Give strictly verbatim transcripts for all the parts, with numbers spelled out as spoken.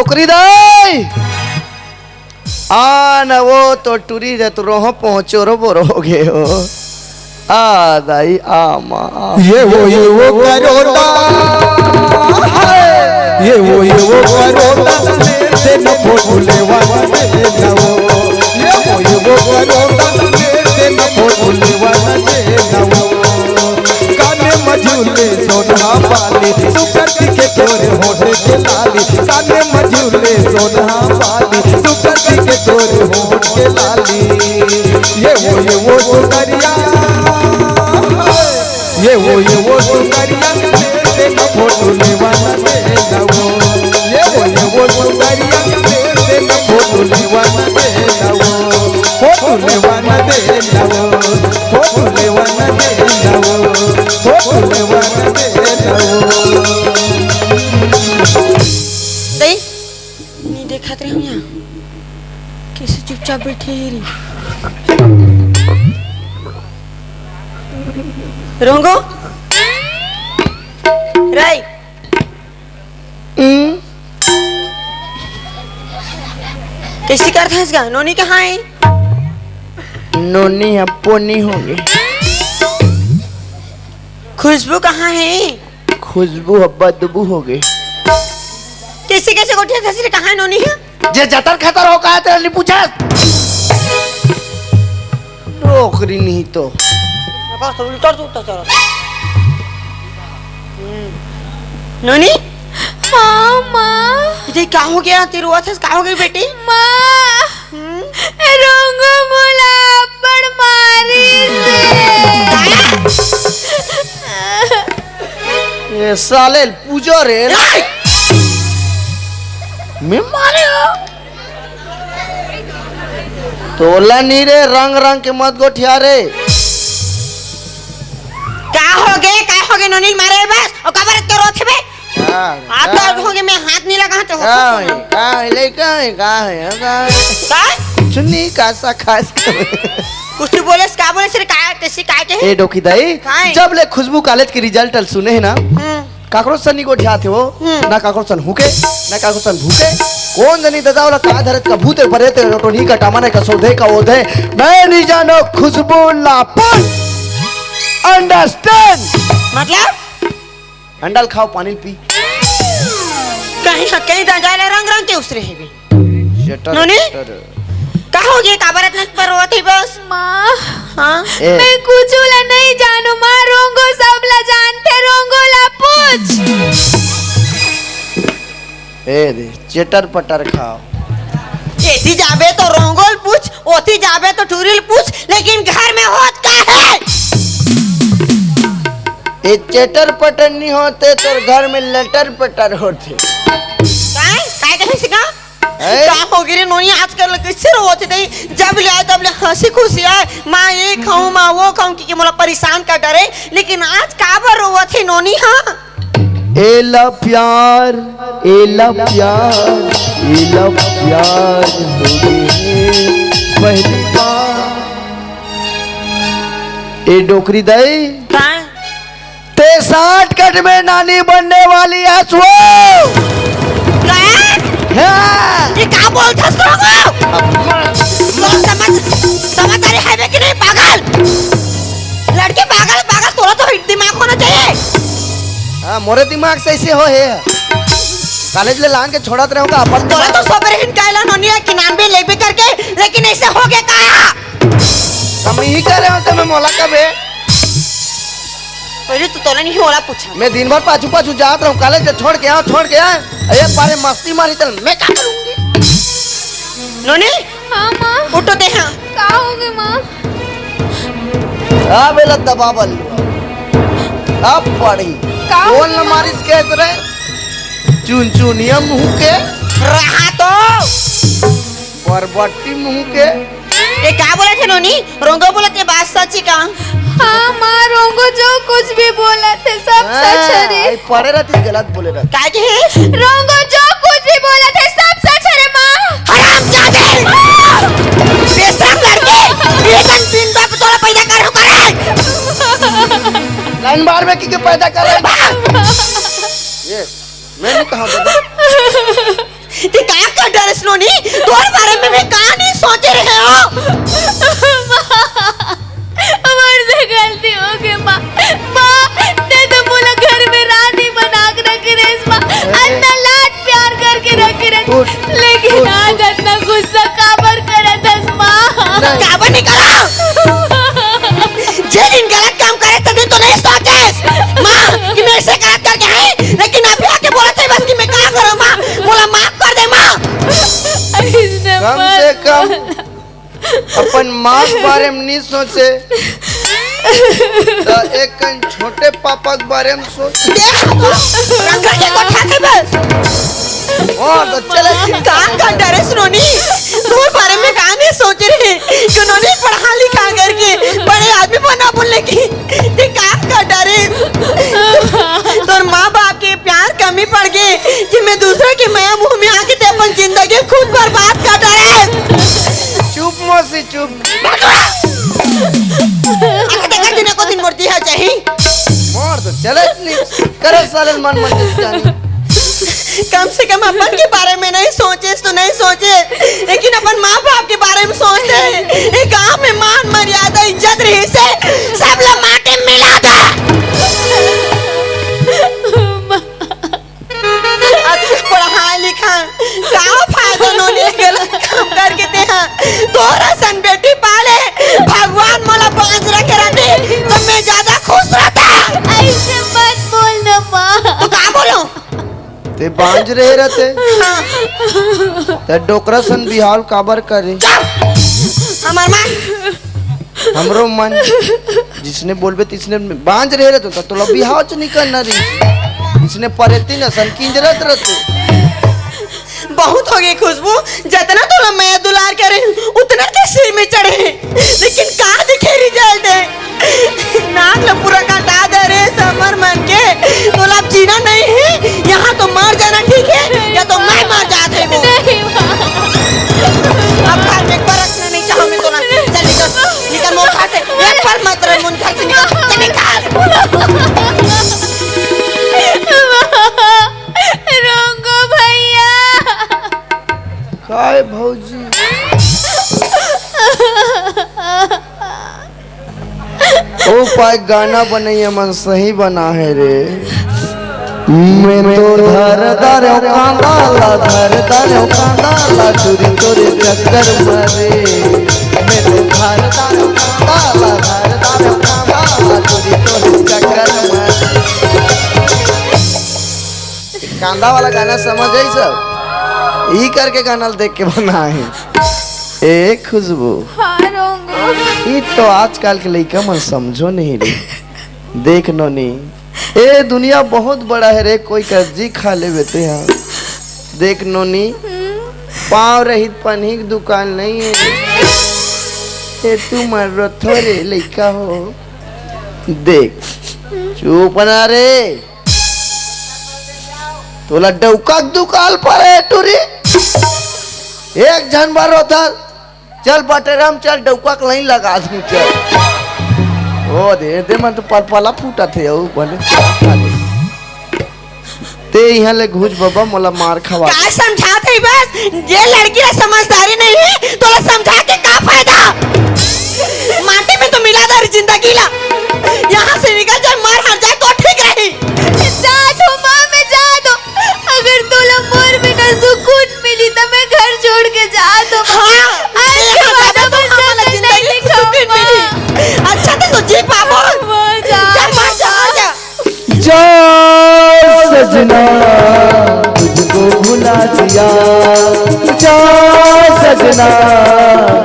ओकरी दाई, आ न वो तो टुरी दे तो रोहो पहुँचो रो बोरो हो गए हो। आ दाई, आ माँ, आ। ये वो, ये वो करोता। ये वो, ये वो करोता। से न फोटो लेवा न दे न वो। ये वो, ये वो करोता। से न फोटो लेवा न दे न वो। काने मझुले सोना वाली, सुकर के तोरे होठे के लाली। काने मझुले सोना वाली, सुकर के तोरे होठ के लाली। ये वो, ये वो सुंदरिया, ये वो, ये वो सुंदरिया, तेरे फोटो लेवा न दे ना वो। ये वो, ये वो सुंदरिया, तेरे फोटो लेवा न दे ना वो। फोटो लेवा न दे ना वो। फोटो लेवा न दे ना वो। फोटो लेवा न दे ना वो। दई, नहीं देखत रहे हम यहाँ। कैसे चुपचाप बैठे ही रही। रोंगो? राई। हम्म? कैसी करत हस गा? नोनी कहाँ है? नोनी ह पोनी होगे। खुशबू कहाँ है? खुशबू ह बदबू होगे। कैसे, कैसे गोठिया धसी रे, कहाँ है नोनी ह? जे जतर खतर हो कहा तेरा नहीं पूछा। नौकरी नहीं तो। बस उल्टा सुल्टा चला। हम्म। नोनी? हाँ, माँ। इधर का हो गया? तेरे रोवत हस, का हो गई बेटी? माँ। हम्म? रोंगो मोला अब्बड़ मारिस रे। ये साले पूजो रे। ए! मैं मारे हो? तोला नी रे, रंग रंग के मत गोठिया रे। का होगे, का होगे नोनी ल मारे बस? ओ काबर तो रोथे बे? का? आप का? तो होगे, मैं हाथ नहीं लगा तो का होगे। है? का है? लइका है? का है? का है? का? कुछ नहीं, का सा खास। कुछ बोले, का बोले, सिर का, कैसी, का के? ए डोकी दाई, का है? जब ले खुशबू कॉलेज के रिजल्ट ल सुने है ना, हम्म। काकरो सन नी गोठियाथे वो, हम्म। ना काकरो सन हुके, ना काकरो सन भूके। कोन जनी ददा वाला का धरत का भूते परे ते टोनी का टामा ने का सोधे का ओधे। मैं नहीं जानो खुशबू लापन। Understand? मतलब? अंडा ल खाओ, पानी ल पी। कहीं का कहीं दा जाले रंग रंग के उसरे है बे। शटर, नोनी? शटर। का होगे, काबर अतना पर रोवत ही बस? माँ, हाँ? ए। मैं कुछ ला नहीं जानू माँ, रोंगो सब ला जानथे, रोंगो ला पूछ। ए दे, चटर पटर खाओ। एती जाबे तो रोंगो ल पूछ, ओती जाबे तो टूरी ल पूछ, लेकिन घर में होत का है? ए चटर पटर नहीं होते, तोर घर में लटर पटर होते। काय? काय कहे सिका? ए? का हो गिरे नोनी आजकल कैसे रोवत दे? जब ले आए तब ले हंसी खुशी आए, माँ ये खाऊं, माँ वो खाऊं, कि मोला परेशान कर डरे। लेकिन आज काबर रोवत है नोनी? हाँ, एला प्यार, एला प्यार, एला प्यार हो गे पहली बार। ए डोकरी दाई, का? ते साठ कट में नानी बनने वाली है वो। का? हाँ। ये का बोलथस तो को? लोग समझ, समझदारी है कि नहीं पागल? लड़की पागल, पागल, तोला तो दिमाग होना चाहिए। हाँ, मोरे दिमाग से ऐसे हो है। कॉलेज ले लान के छोड़त रहूंगा अपन तोला तो सोबरे हिन कायला नोनिया कि नाम भी लेबे करके, लेकिन ऐसे हो गया काया? हम यही कह रहे हो तो मैं मोला कबे। पहले तो तोला नहीं होला पूछा। मैं दिन भर पाछू पाछू जात रहूं, कॉलेज ले छोड़ के आओ, छोड़ के आओ। ये बारे मस्ती मारी चल, मैं क्या करूंगी? नोनी? हाँ, माँ। उठो दे, हाँ। का हो गए, माँ? अब एला दबा बल्लू। अब पढ़ी। का हो कौन गए, माँ? मारिस के तोरे? चुनचुनिया मुंह के। रहा तो। बरबट्टी मुंह के। ए, का बोलत हे नोनी? रोंगो बोलत हे, बात सच हे का? हाँ माँ, रोंगो जो कुछ भी बोलत हे सब सच हे रे। आई पढ़े रहती गलत बोले रहती। काय के हे? रोंगो जो कुछ भी बोलत हे सब सच हे रे माँ। हरामजादे! बेशरम लड़की! ये तन दिन बाप तोला पैदा कर हो करे। लाइन बार में की के पैदा कर रहे हैं? ये मैं नहीं कहा बाबा। ते का कर डरेस नोनी? तोर बारे में मैं का नहीं सोचे रहे हो? माँ, हमर से गलती हो गई माँ। माँ, ते तो मोला घर में रानी बना के रखे रहिस माँ। अतना लाड प्यार करके रखे रहिस। उठ, लेकिन उठ, आज उठ। अतना गुस्सा काबर करत हस माँ? नहीं। काबर नहीं करा? जे दिन गलत काम करे, ते दिन तो नहीं सोचेस माँ कि मैं ऐसे गलत करके आई, लेकिन अभी आके बोलत हे बस कि मैं का करूँ माँ, मोला माफ कर दे माँ। अरे इसने कम मार से कम अपन माँ के बारे में नहीं सोचे, तो एक कन छोटे पापा के बारे में सोच। देख तो, रंगा के कोठा के बस। और तो चले। का कर डरेस नोनी? तोर बारे में का नहीं सोचे रहे? कि नोनी पढ़ा लिखा करके बड़े आदमी बना बोले कि ते का कर डरेस? तोर माँ बाप के प्यार कमी पड़ गए कि मैं दूसरा के मया मुंह में आके ते अपन जिंदगी खुद बर्बाद कर डरेस। चुप मौसी, चुप। अरे देखा तूने को दिन मूर्ति है चाही। मोर तो चलत नहीं। करे सालन मन मन जिस जानी। कम से कम अपन के बारे में नहीं सोचे तो नहीं सोचे, लेकिन अपन माँ बाप के बारे में सोचते हैं। ये गांव में मान मर्यादा इज्जत रहे से सब ला माटी में मिला दे। अतके पढ़ा लिखा का फायदा नोनी, गलत काम करके ते हा। तोरा सन बेटी पाले भगवान मोला बांझ रखे रहते तो मैं ज्यादा खुश रहता। ऐसे मत बोल ना माँ। तो का बोलो? ते बांझ रहे रहते। हाँ। ते डोकरा सन बिहाव काबर करे? चुप! हमार माँ। हमरो मन जिसने बोलबे तिसने बांझ रहे रहते, तो तोला बिहाव च नहीं करना रही। इसने परेती न सन किंजरत रहते। बहुत हो गई खुशबू, जितना तोला मैं दुलार करे, उतना के सिर में चढ़े। लेकिन का दिखे रिजल्ट है? नाक ल पूरा कटा दे रे समर मन के। तोला अब जीना नहीं है, यहाँ तो मर जाना ठीक है, या तो मैं मर जात है वो। नहीं माँ। अब घर में एक बार रखना नहीं चाहूँ मैं तोला। चल निकल, निकल मोर घर से। एक पल मत रह मोर घर से निकल, चल निकल। रोंगो भैया। काय भौजी? ओ पाए गाना बनैया मन सही बना है रे। मैं तो धर दारो कांदा ला, धर दारो कांदा ला, चोरी तोरे चक्कर में रे। मैं तो धर दारो कांदा ला, धर दारो कांदा ला, चोरी तोरे चक्कर में रे। कांदा वाला गाना समझ आई सब? ई करके गाना देख के बना है। ए खुशबू। हाँ रोंगो। ई तो आजकल के लइका मन समझो नहीं रे। देख नोनी, ए दुनिया बहुत बड़ा है रे, कोई कर्जी खा लेबे ते हा। देख नोनी, पाँव रहित पनही के दुकान नहीं है। ए तू मर रथो रे लइका हो। देख, चुप ना रे। तोला डौका के दुकान पर है टूरी। एक झन बर होता। चल बटेराम, चल डौका के लाइन लगा दूं, चल। ओ दे, दे मन तो पलपला फूटत है, ओ बने। ते इहाँ ले घुस बबा, मोला मार खवा। का समझात है बस? ये लड़की ला समझदारी नहीं है, तोला समझा के का फायदा? माटी में तो मिला दे जिंदगी ला। यहाँ से निकल जाए, मर हर जाए तो ठीक रही। जा दो माँ, मैं जा दो। अगर तोला मोर बिना सुकून मिली त मैं घर छोड़ के जा दो। हाँ, आज के बाद अपन जिंदगी में सुकून मिली। अच्छा तो जी पाबो। जा मर जा, मर जा। जा सजना, तुझको भुला दिया। जा सजना,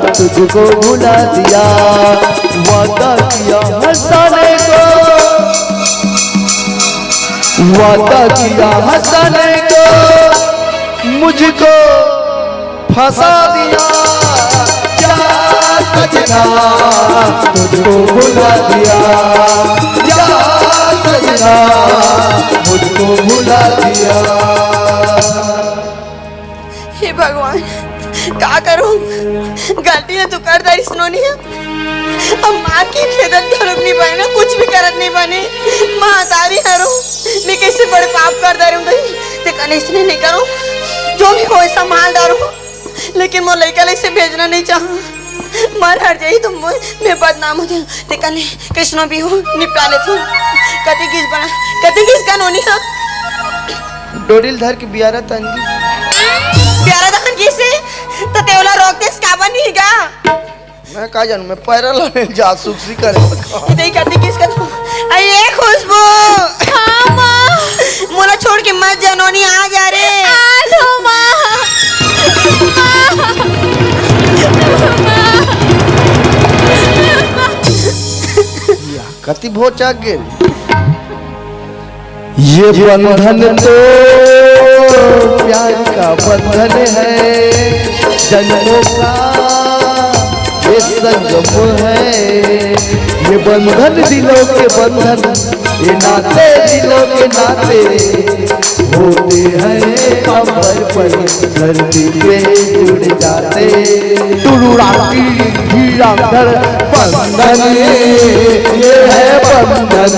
तुझको भुला दिया। वादा किया हंसाने को, वादा किया हंसाने को, मुझको फंसा दिया। जा सजना, तुझको भुला दिया। जा सजना, मुझको भुला दिया। हे भगवान, का करूं? गलती ने तो कर डारिस नोनी है। अब मार के खेदत घलोक नहीं बने ना, कुछ भी करत नहीं बने। महतारी हरो, मैं कैसे बड़े पाप कर डारूं गई। ते कने इसने नहीं करो, जो भी होय संभाल डारो, लेकिन मोर लइका ला अइसे भेजना नइ चाहंव। मर हर जाही त मोर, मैं बदनाम हो जाहूं। ते कने कइसनो भी हो, निपटा लेथंव। कति किस बना, कति किस का नोनी हा? डोरी ल धर के बियारा तान गिस। बियारा तान गिस हे, त तेला रोक देस काबर नहीं गा? मैं का जानंव, मैं पैरा लाने जासुसी करे। इतनी करती किस का तू? अरे ये खुशबू। हाँ, माँ। मोला छोड़ के मत जा नोनी, आ जा रे। आ दो, माँ। माँ। माँ। या, कति भोचा गेल। ये बंधन तो प्यार का बंधन है, जन्मों का ये संगम है। ये बंधन दिलों के बंधन, ये नाते दिलों के नाते होते हैं अंबर पर, धरती पे जुड़ जाते। टुडुडा टीडी टीडा धड़ बंधन, ये है बंधन।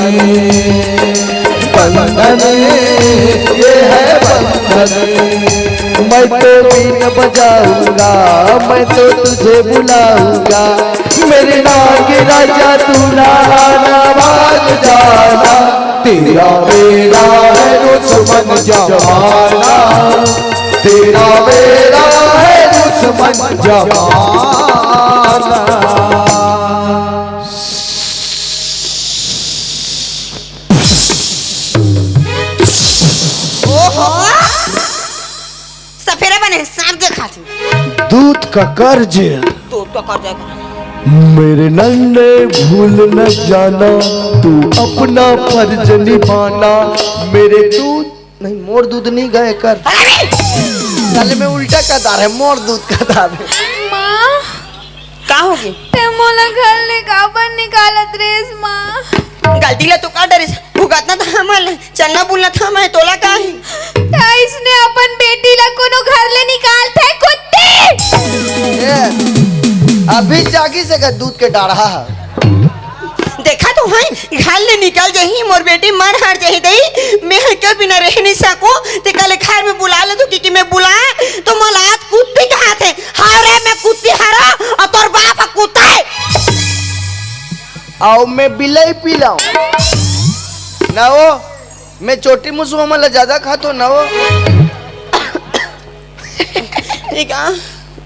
बंधन, ये है बंधन। मैं तो बीन बजाऊंगा, मैं तो तुझे बुलाऊंगा। मेरे नाग राजा, तू ना आना, भाग जाना। तेरा मेरा है दुश्मन जमाना, तेरा मेरा है दुश्मन जमाना। ओहो! सफेरा बने, सांप के खाती। दूध का कर्ज। दूध का कर्ज है। मेरे नन्हे भूल न जाना, तू अपना फर्ज निभाना। मेरे दूध नहीं, मोर दूध नहीं गए कर। अरे! साले में उल्टा का दार है, मोर दूध का दार है। माँ। का होगे? ते मोला घर ले काबर निकालत रेस माँ? गलती ला तो का डरिस? भुगतना त हमन ला, चलना बुलना त हमन, तोला का ही? त इसने अपन बेटी ला कोनो घर ले निकालथे कुत्ती। ए, अभी जागी से का दूध के डाढ़ा है। देखा तो है, घर ले निकल जाही, मोर बेटी मर हर जाही दई, मैं ह के बिना रह नहीं सकूं। ते काले घर में बुला ले तो कि, कि मैं बुला, तो मोला आज कुत्ती कहाथे। हाव रे, मैं कुत्ती हरा, अउ तोर बाप ह कुत्ता हे। अउ मैं बिलई पिलाऊं। ना वो, मैं चोटी मुसवा मन ला ज्यादा खाथों ना वो। ए का?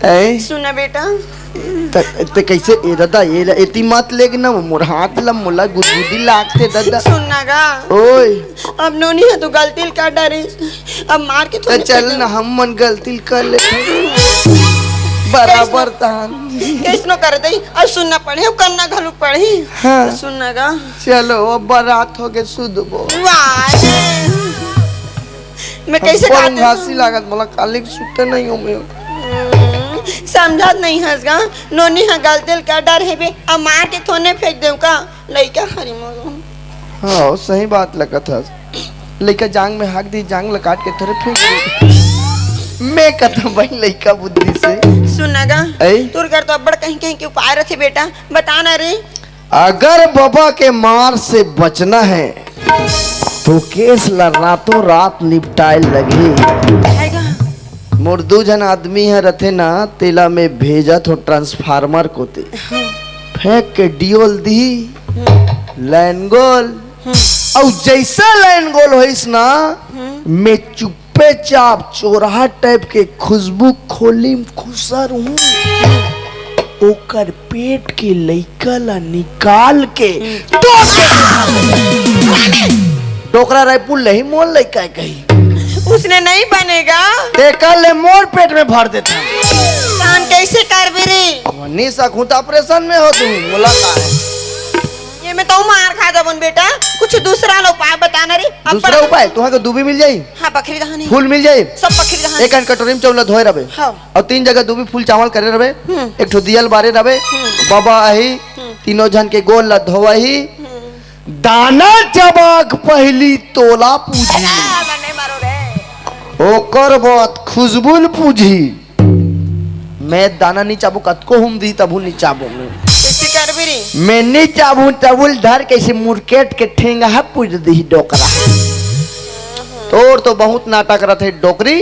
ऐ? सुना बेटा। त, त कैसे ए दादा, ये ला, एती मत लेके ना, मोर हाथ ला, मोला गुदगुदी लागथे दादा। सुन ना गा। ओए। अब नोनी ह तो गलती ल कर डारिस, अब मार के त थोड़ी चल फेंकूं। ना, हम मन गलती ल कर ले। बराबर तहन। कैसनो कर दई, अब सुनना पड़े, अब करना घलो पड़ही। हाँ। सुन ना गा। चलो, अब बारात होगे सुधबो। वाह। मैं कैसे हमको गाते उंघासी हूँ? लागत, मोला काली के सुते नहीं हो मैं। हम्म, समझत नहीं हस गा, नोनी ह गलती ल कर डारे हेबे, अब मार के थोने फेंक देव का? लइका हरी मोरो। हाँ, सही बात लगत हस। लइका जांग में हाक दी, जांग ल काट के थोरे फेंक दे। मैं कथंव भाई लइका बुद्धि से। सुन ना गा, ऐ? तोर घर तो अब्बड़ कहीं कहीं के उपाय रथे बेटा, बता ना रे। अगर बबा के मार से बचना है, तो केस ला रातों रात निपटाए लगही। मोर दू झन आदमी ह रथे ना, तेला में भेजत हो ट्रांसफार्मर कोती। फेंक के डियोल दिही, लैनगोल। अउ जैसा लैनगोल होइस ना, मैं चुप चुप्पे चाप चोरहा टाइप के खुशबू खोली म खुसर हूँ, ओकर पेट के लइका ला निकाल के डोकरा डोकरा रायपुर ले ही मोर लइका हे कही। उसने नहीं बनेगा। तेकर ले मोर पेट में भर देथंव। काम कैसे करबे रे? नहीं सकूं त ऑपरेशन में हो तू, मोला का है? ये में तो मार खा जाबन बेटा, कुछ दूसरा ला उपाय बता ना रे। अब दूसरा बड़ा उपाय? तुहां के दूबी मिल जाई? हाँ, बखरी दहानी। फूल मिल जाई? सब बखरी दहानी। एक कन कटोरी में चउला धोए रबे। हाँ। अउ तीन जगह दूबी फूल चावल करे रबे। हम्म। एक ठो दिया ल बारे रबे। हम्म। बाबा आही, हम्म। तीनों झन के गोड़ ला धोवही। हम्म। दाना चबाक पहिली तोला पूजी। आ, मैं नहीं मारो रे। ओकर बाद खुशबू ल पूजी। मैं दाना नी चाबू, कतको हुम दी तभू नी चाबू मैं। कुछ करबे रे। मैं नी चाबू तभू ल धर के ऐसे मुरकेट के ठेंगा ह पूज दी डोकरा। तोर तो बहुत नाटक रथे डोकरी।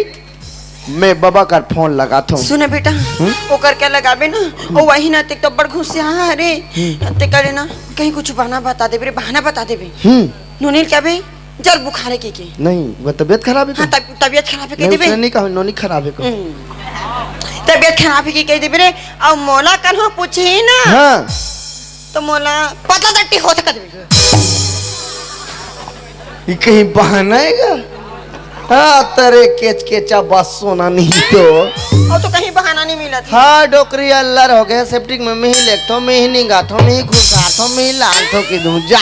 मैं बबा कर फोन लगाथों। सुन बेटा, हम्म? ओकर क्या लगाबे ना, ओ वही ना, ते तो बड़ गुस्सा हरे। हम्म। ते करे ना, कहीं कुछ बहाना बता देबे रे, बहाना बता देबे। हम्म। नोनी ल कहबे, जर बुखार हे कहिके। नहीं, वो तबीयत खराब है तो। हाँ, तब-, तबियत खराब है कह नहीं, देबे। उसने नहीं कहा, नोनी खराब है को। हम्म। तबियत खराब है कह देबे रे, अउ मोला कन्हो पूछही ना। हाँ। तो मोला पतला टट्टी होत कह देबे। ये कहीं बहाना है का? हाँ, तेरे केच केचा बात सोना नहीं तो। अउ तो कहीं बहाना नहीं मिलत हे। हाँ, डोकरी अल्लर हो गए, सेप्टिक में मिही लेगथों, मिही निंगाथों, मिही घुसाथों, मिही लानथों कि दूं, जा।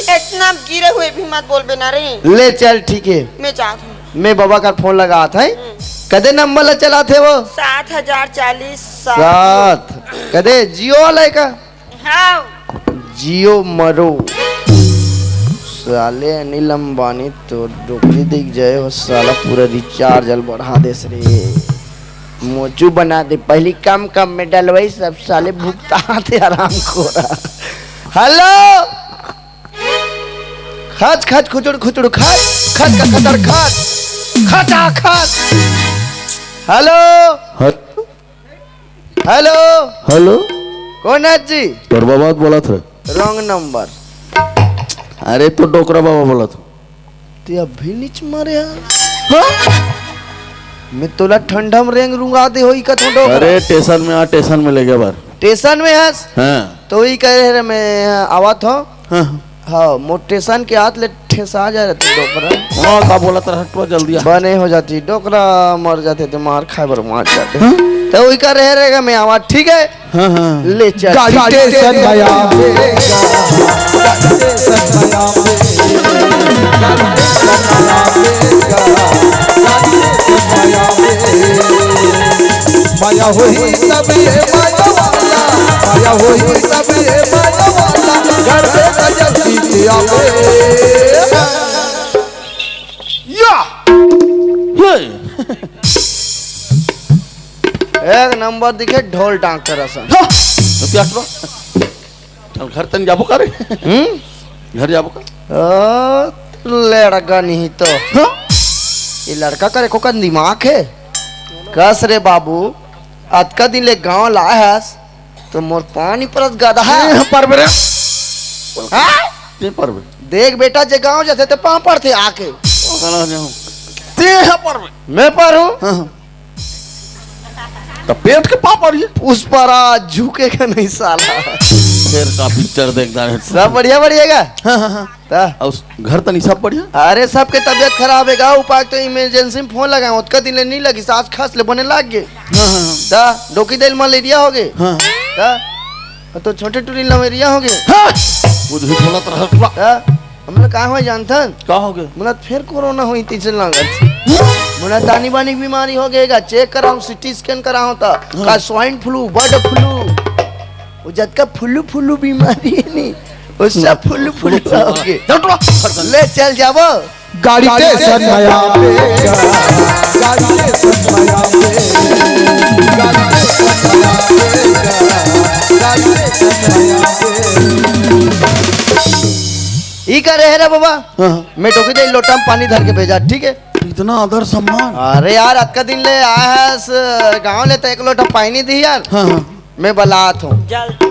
इतना गिरे हुए भी मत बोलबे ना रे। ले चल, ठीक है। मैं जात हूँ। मैं बबा कर फोन लगात हंव। हम्म। कदे नंबर ला चलाथे वो? सात हजार चालीस सात। सात। कदे जियो वाला है का? हाँ। जियो मरो। साले अनिल अंबानी तो डोकरी दिख जाए हो, साला पूरा रिचार्ज अल बढ़ा देस रे। मोचू बना दे, पहली कम कम में डलवाई, सब साले भुगता थे हराम खोरा। हेलो, खच खच खुचुड़ खुचुड़ खच, खच खच खचड़ खच, खचा खच। हेलो। हेलो। हेलो। कौन है जी? तोर बाबा बोलत हे। Wrong number. अरे तो डोकरा बाबा बोलत हे। ते अभी नीच मारे यार। हाँ? मैं तोला ठंडा में रेंग रुंगा दे होई कथों डोकरा। अरे स्टेशन में आ, स्टेशन में ले गया बार। स्टेशन में हस? हाँ। तो वही कह रहे रे, मैं आवत हूँ। हाँ। हाँ, मोर स्टेशन के हाथ ले ठेसा जा रहे थे डोकरा। हाँ, का बोलत रहा, थोड़ा जल्दी आ। बने हो जाती, डोकरा मर जाते तो मार खाए बर मार जाते। हाँ? तो वही का रहे रहेगा, मैं आवाज ठीक है। हाँ, हाँ। ले चल। गाड़ी स्टेशन भैया। माया होई तब ये माया वाला, माया होई तब ये माया वाला, घर में गजब की आवे। या! हे! एक नंबर दिखे ढोल डांग कर असन। हाँ! तो क्या करो? चल घर तन जाबो का रे? हम्म? घर जाबो का? ओ, लड़का नहीं तो। हाँ? ये लड़का करे को का दिमाग है? कस रे बाबू, अतका दिन ले गांव लाए हस, तो मोर पाँव नी परस गधा। ते परबे रे। हाँ? ते परबे। देख बेटा, जे गांव जाथे ते पाँव परथे आके। चला जाऊं। ते परबे। मैं परहूं? हाँ, हाँ। तो पेट के पाँव परही। पुष्पराज झुकेगा नहीं साला। फिर का पिक्चर देखता है। सब बढ़िया, बढ़िया का? हाँ, हाँ, हाँ। ता? अउ घर तनी सब बढ़िया? अरे, सबके तबियत खराब हे गा, उपाय तो इमरजेंसी में फोन लगाए, ओतका दिन ले नहीं लगी, सांस खस ले बने लाग गे। हाँ, हाँ, हाँ। ता? डोकी दे ल मलेरिया हो गे। हाँ। ता? तो छोटे टूरी लमेरिया हो गे। हाँ। वो झूठ बोलत रहा। ता? हमला का हो जानथन? का हो गे? मोला फेर कोरोना होई तइसे लागत। मोला तानी बानी के बीमारी हो गे गा, चेक कराऊं, सीटी स्कैन कराऊं ता। हाँ। का स्वाइन फ्लू, बर्ड फ्लू, वो जतका फुल्लू फुल्लू बीमारी हे नी, वो सब फुल्लू फुल्लू हो गे। ले चल जाबो। गाड़ी स्टेशन में आवेगा, गाड़ी स्टेशन में आवेगा, गाड़ी स्टेशन में आवेगा, गाड़ी स्टेशन में आवेगा। ई का रहे रे बाबा? हाँ, हाँ। मैं टोकी दे लोटा में पानी धर के भेजा, ठीक है? इतना आदर सम्मान। अरे यार, अतका दिन ले आया है गांव ले, तो एक लोटा पानी दी यार। हाँ, हाँ। मैं बलात हूँ। जल तो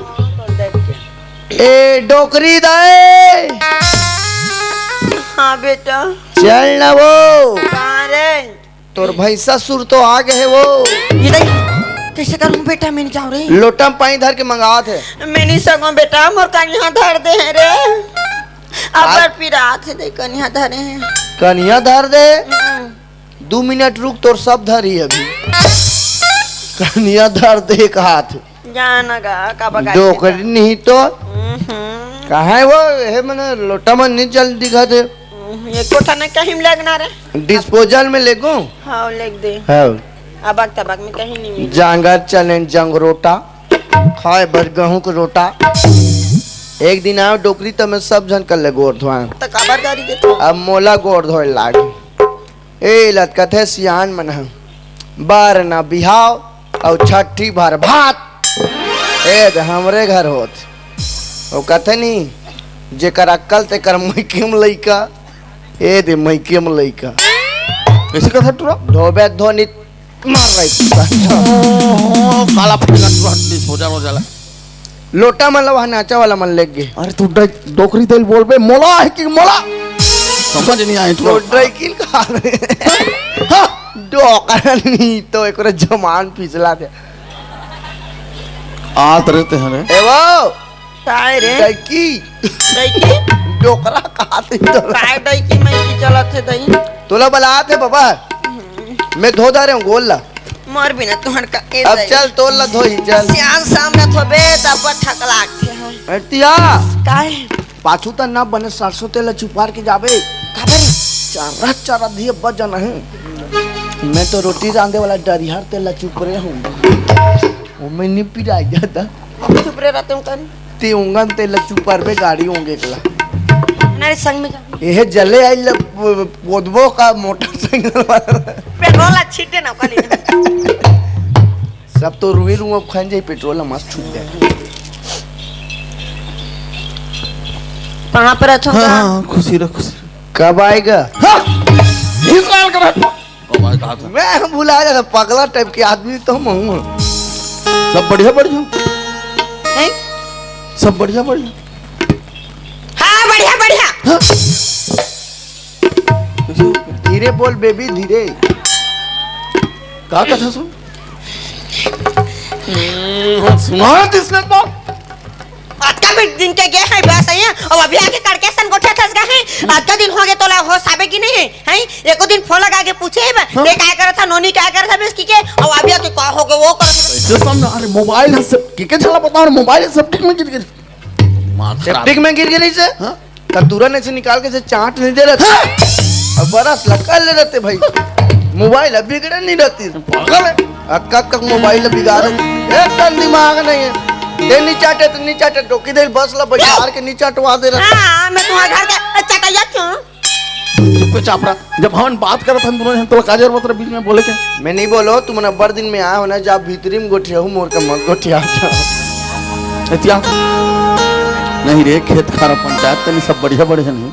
दे के। ए डोकरी दाई। हाँ बेटा। चल ना वो। कहाँ रे? तोर भैंसा सुर तो आ गए वो। ये दाई, कैसे करूँ बेटा, मैं नहीं जाऊँ रे। लोटा में पानी धर के मंगात हे। मैं नहीं सकूँ बेटा, मोर कनिहा धर दे हे रे। अबर पिरात हे, दे कनिहा धरे हे। कनिहा धर दे। हम्म। दू मिनट रुक, तोर सब धरी अभी। कनिया धर दे एक हाथ। जाना गा, का बगा डोकरी नहीं तो। हम्म। कहाँ है वो? हे मने लोटा मन नहीं जल दिखा दे। हम्म, ये कोठा ने कहीं में लगना रे। डिस्पोजल में लेगो? हाँ, लेग दे। हाँ। अबक तबक में कहीं नहीं मिली। जांगर चलें जंगरोटा, खाए बर गहूं के रोटा। एक दिन आयो डोकरी, त मैं सब झन कर ले गोर धोए। त काबर गारी देथो? अब मोला गोर धोए लागे। ए लत कथे सियान मन ह, बार ना बिहाव अउ छठी भर भात। ए दे हमरे घर होत। ओ कथे नी, जेकर अक्कल तेकर मइके म लइका। ए दे मइके म लइका। कइसे कथस टुरा? धोबे धोनी मार रही। ओहो, काला फटका टुरा, डिस्पोजल हो जाला। लोटा मन ला वहाँ नाचा वाला मन लेग गे। अरे तू डै-, डोकरी तेल बोलबे, मोला हे कि मोला? समझ नहीं आए तो। तो डैकिल कहा रे। हाँ, डोकरा नहीं तो एक जमान पिछला थे। आत रहते हैं रे। ए वो, काय रे? डैकी। डैकी? डोकरा कहा थे तो। काय डैकी मैकी चलत हे दई? तोला बलात हे बाबा। मैं धो डारे हूँ गोल ला। मोर बिना तुहर का ए अब दई। चल, तोर ला धोही, चल। सियान सामने थोबे, तब ठक लागथे हम। अतिया। काय? पाछू त ना बने सरसों तेल ला चुपार के जाबे। काबर? चारा, चारा दिए बजन है। मैं तो रोटी रांधे वाला डरिहर तेल ला चुपरे हूँ। वो मैं नहीं पिराई जाता। चुपरे रहते हूँ कन। ते उंगन तेल ला चुपार बे गाड़ी होंगे एकला। हमारे संग में जा। एहे जले आई ल-, पोदबो का मोटरसाइकिल वाला। पेट्रोल ला छीटे ना खाली। सब तो रुई रुआ खन जाई, पेट्रोल ला मस्त छूट जाए। कहाँ पर अच्छा हाँ, होगा? हाँ, खुशी रह, खुशी रह। कब आएगा? हाँ, इस साल का रखो। कब आएगा? मैं भुला जाता, पगला टाइप के आदमी तो हम हूँ। सब बढ़िया, बढ़िया। हैं? सब बढ़िया, बढ़िया। हाँ, बढ़िया, बढ़िया। हाँ। कैसे हो? धीरे बोल बेबी, धीरे। का कथा सुन? हम्म, सुना ना तिसने तो। अतका भी दिन के गे है बस, है? अब अभी आके कड़के सन गोठियाथस गा है। अतका दिन हो गए तोला होश आबे कि नहीं है? हैं? एको दिन फोन लगा के पूछे हे बा, हाँ। ये काय करत था, नोनी काय करत था, बस की के, अब अभी आके का हो गए, वो कर। जो सामने, अरे मोबाइल है सब, के के चला बताओ, मोबाइल है सेप्टिक में गिर गिर। दिमाग खराब। सेप्टिक में गिर गिर से? हाँ। तब तुरंत ऐसे निकाल के से चाट नहीं दे रहते। हाँ। अब बरस लगा ले रहते भाई। मोबाइल अब बिगड़े नहीं रहती। पागल है। अक्का तक मोबाइल बिगाड़े। एकदम दिमाग नहीं है। ये नहीं चाटे तो नहीं चाटे, टोकी दे बस ला बाजार के नहीं चटवा दे रहते। हाँ, मैं तुम्हारे घर का चटैया क्यों? चुप्पे चापड़ा, जब हमन बात करत हन दोनों जन, तोला का जरूरत रहे बीच में बोले के? मैं नहीं बोलो, तुमन अब्बड़ दिन में आए हो ना, जा भीतरी में गोठियाहू, मोर का मत गोठिया। एतिया? नहीं रे, खेत खार पंचायत तनी सब बढ़िया बढ़िया नहीं।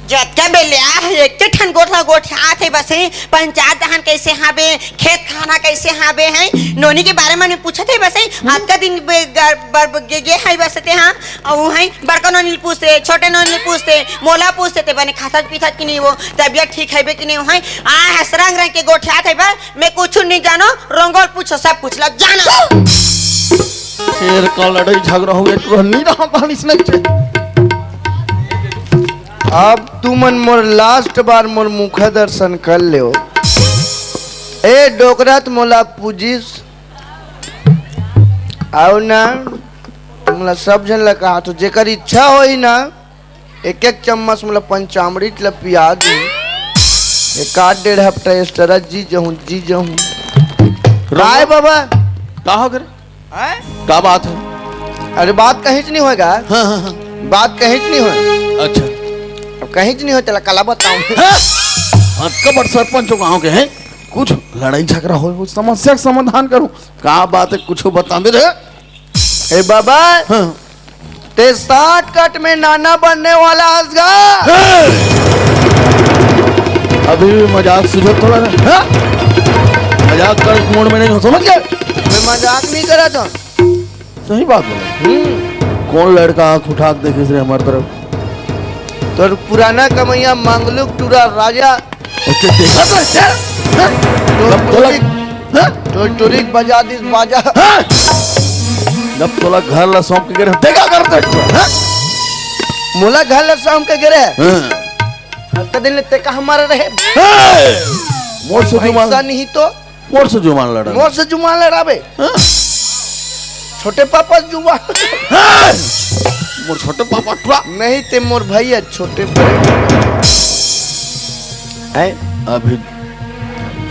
जतका बेले आ, एक ठन गोठा गोठियात हे बस, पंचायत दहन कैसे हाबे, खेत खाना कैसे हाबे है, नोनी के बारे में पूछत हे बस, अतका दिन बे-, गर-, बर-, गे, गे है बस ते हाँ, अउ हैं, बड़का नोनी ल पूछते, छोटे नोनी ल पूछते, मोला पूछते, ते बने खाथस पीथस कि नहीं वो, तबियत ठीक है बे कि नहीं वो, हैं? आ, हस रंग रंग के गोठियात है बे, मैं कुछ नहीं जानो, रंगोल पूछो, सब कुछ लग जाना। शेर का लड़ाई झगड़ा हो गया, तू नहीं रहा पानी से नहीं। अब तुमन मोर लास्ट बार मोर मुख दर्शन कर लेव। ए डोकरा त मोला पूजिस, अउ ना, तुमला सब झन ला कहा, तो जेकर इच्छा होही ना, एक एक चम्मच मोला पंचामृत ला पिया दी। एक आध डेढ़ हफ्ता इस तरह जी जहूँ, जी जहूँ। राय बाबा। का हो करे? हैं? का बात है? अरे बात कहीं से नहीं होएगा। हाँ, हाँ, हाँ। बात कहीं से नहीं होए। अच्छा। अब कहीं से नहीं होए, तेला कला बताऊँ। हाँ? हाँ, कब सरपंच हो गाँव के हैं? कुछ लड़ाई झगड़ा हो, वो समस्या का समाधान करूँ। का बात है, कुछ बता दे रे। ए बाबा, हाँ। ते शॉर्टकट में नाना बनने वाला हस गा। हे! अभी भी मजाक सूझत थोड़ा ना। हाँ? मजाक कर मूड में नहीं हो, समझ गए? मैं मजाक नहीं करा था। सही बात बोला। हम्म। कौन लड़का आंख उठा के देखे रे हमारी तरफ? तो पुराना कमैया मंगलू टूरा राजा ओके, देखा तो, हैं? हैं? तो जब तोला, टुरिक, हैं? तो टुरिक बजा दिस बाजा। हैं? जब तोला घर ला सौंप के गे रहे, देखा करते तू, हैं? मोला घर ला सौंप के गे रहे। हैं? अतका दिन ले ते का हमारा रहे? हैं? मोर से जुबान, पैसा नहीं तो? मोर से जुबान लड़ा। मोर से जुबान लड़ाबे? हैं? छोटे पापा जुबान। हैं? मोर छोटे पापा टुरा। नहीं ते मोर भैया छोटे भाई। हैं? अभी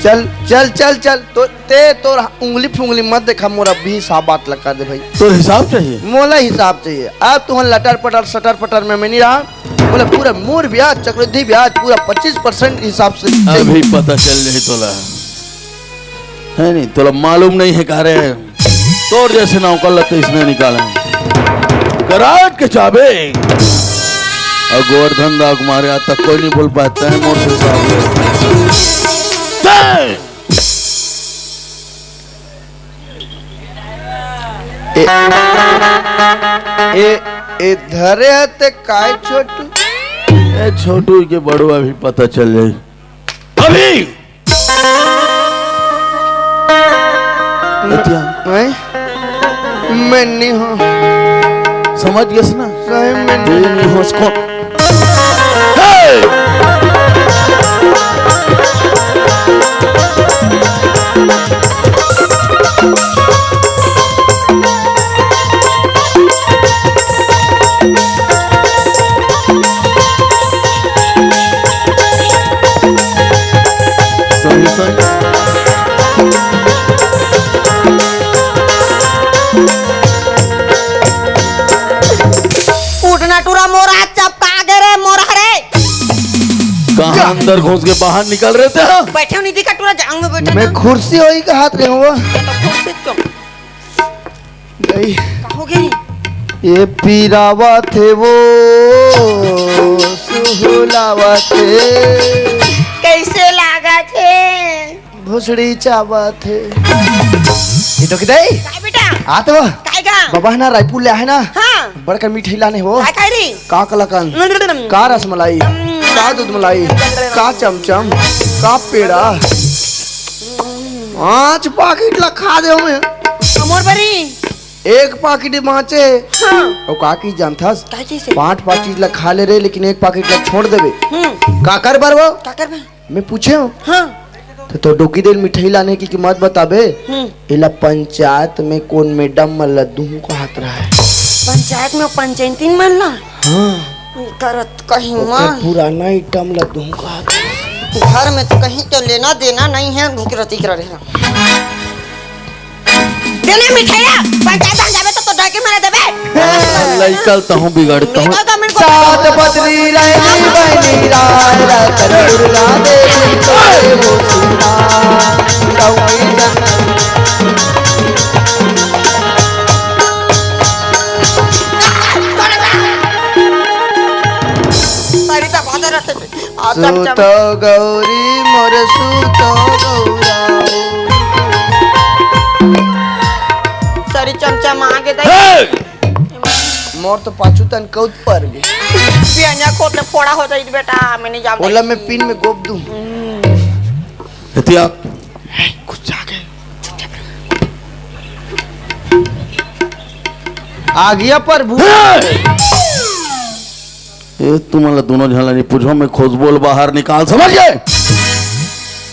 चल, चल, चल, चल। तो ते तोर उंगली फुंगली मत देखा, मोर अभी हिसाब बात लगा दे भाई। तोर हिसाब चाहिए? मोला हिसाब चाहिए। अब तुहन लटर पटर सटर पटर में मैं नहीं रहा। बोले पूरा मूर ब्याज, चक्रवृद्धि ब्याज पूरा पच्चीस परसेंट हिसाब से चाहिए। अभी पता चल जाए तोला। है नहीं, तोला मालूम नहीं है का रे? तोर जैसे नौकर लगते इसने निकाले। गराज के चाबी। अउ गोवर्धन दा के मारे आज तक कोई नहीं बोल पाए, तय मोर से साफ है। ए, ए, ए, धरे हते काय छोटू? ए, छोटू के बड़वा भी पता चल जाई। अभी एतिया। हैं? मैं नहीं हूँ। समझ गए ना? सही में नहीं। ये नहीं हो उसको। हे! सही, सही। उठना टूरा मोरा चपका गे रे मोरा रे। कहाँ अंदर घुस के बाहर निकल रहे थे? हाँ? बैठे हो निधि का टूरा जांग में बैठे मैं ना। कुर्सी होई के हाथ रहे हुआ। ये तो कुर्सी चुप। गई। का हो गई? ये पीरावा थे वो सुहुलावा थे। कैसे लागा थे? भोसड़ी चाबत हे। ये तो किधर है? काय बेटा? आ तो। काय गा? बाबा है ना, रायपुर ले आहे ना। हाँ। बड़का मिठाई लाने हो। काय खाय रे? का कलाकंद? का रसमलाई? का दूध मलाई? का चमचम? का पेड़ा? पाँच पाकिट ला खा दे हूँ मैं। अमोर बरी। एक पाकिट बाँचे। हाँ। अउ का की जानथस? का चीज है? पाँच पाकिट ला खा ले रे, लेकिन एक पाकिट ला छोड़ देबे। हम्म। काकर बर वो? काकर बर? मैं पूछे हूँ। हाँ। तो, तो डोकी देल मिठाई लाने की कीमत बताबे। हम्म। एला पंचायत में कोन मैडम मन ला दूहूं कहत रहा है। पंचायत में पंचायती मन ला? हाँ। करत कहीं ओकर माँ। पुराना आइटम ला दूहूं कहत रहा है। घर में तो कहीं के लेना देना नहीं है, भूख रती कर रहे हैं। देना मिठाइया, पंचायत में जाबे तो, तो डाके मारे देबे। लइका ल तहूँ बिगड़त हूँ। लइका का मेरे को सात बदरी रहनी बहनी राय रतन दुर्गा देवी तोरे वो सुना। गौरी जन सरिता बादर रहते। आ, चम, चम। सूतो गौरी मोर सूतो गौरा। सरी चमचम आगे दे। हे! मोर तो पाछू तन कौत पर गे। पियंजा खोत ले फोड़ा हो जाई बेटा, मैं नहीं जाऊँ। ओला मैं पिन में गोप दूँ। एतिया। हे, कुछ आ गए। आ गया प्रभु। हे! ए, तुमन ला दोनों झन ला नहीं पूछो, मैं खुशबू ल बाहर निकाल, समझ गए?